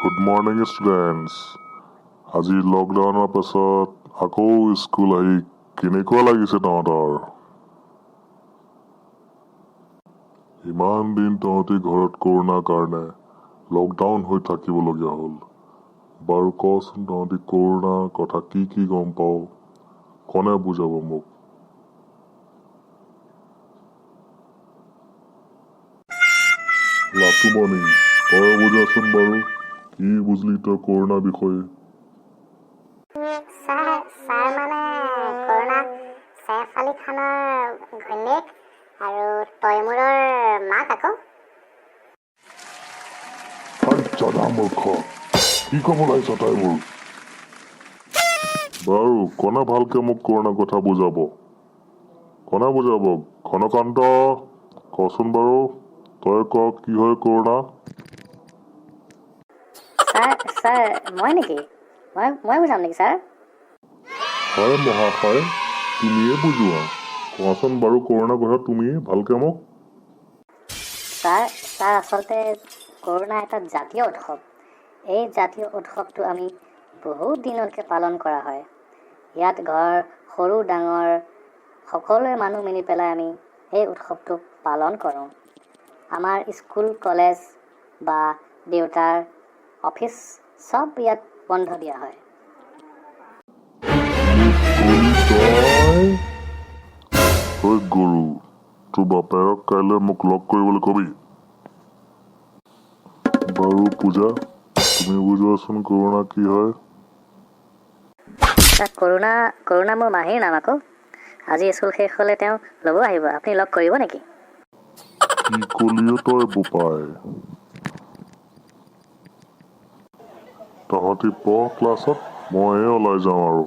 Good morning students. আজি লকডাউনৰ পাছত আকৌ স্কুল আহি কেনেকুৱা লাগিছে তহঁতৰ? ইমান দিন তহঁতি ঘৰত কৰোণাৰ কাৰণে লকডাউন হৈ থাকিবলগীয়া হ'ল। বাৰু কচোন, তহঁতি কৰোণাৰ কথা কি কি গম পাৱ? কোনে বুজাব মোক? লাটুমণি, তই বুজাচোন বাৰু, কি বুজিলি তই কৰোণাৰ বিষয়ে? ছাৰ, মানে কৰোণা চেফ আলী খানৰ ঘৈণীয়েক আৰু তৈমুৰৰ মাক আকৌ। থাক জধা মূৰ্খ, কি ক'ব লাগিছ তই মোৰ? বাৰু কোনে ভালকে মোক কৰোণাৰ কথা বুজাব? কোনে বুজাব? ঘনকান্ত, কচোন বাৰু, তই ক, কি হয় কৰোণা? ছাৰ, মই নেকি? মই বুজাম নেকি ছাৰ? হয় মহাশয়, তুমিয়ে বুজোৱা। কোৱাচোন বাৰু, কৰোণাৰ কথা তুমিয়ে ভালকে মোক। ছাৰ, আচলতে কৰোণা এটা জাতীয় উৎসৱ। এই জাতীয় উৎসৱটো আমি বহুত দিনলৈকে পালন কৰা হয়। ইয়াত ঘৰ সৰু ডাঙৰ সকলোৱে মানুহ মিলি পেলাই আমি এই উৎসৱটো পালন কৰোঁ। আমাৰ স্কুল কলেজ বা দেউতাৰ অফিচ চব ইয়াত বন্ধ দিয়া হয়। কি কলি তই? ঐ গৰু, তোৰ বাপেৰক কাইলৈ মোক লগ কৰিবলৈ কবি। বাৰু পূজা, তুমি বুজোৱাচোন, কৰোণা কি হয়? ছাৰ, কৰোণা মোৰ মাহীৰ নাম আকৌ। আজি স্কুল শেষ হ'লে তেওঁ ল'ব আহিব, আপুনি লগ কৰিব নেকি? কি কলি তই বোপাই? তহঁতি পঢ় ক্লাছত, ময়ে ওলাই যাওঁ আৰু।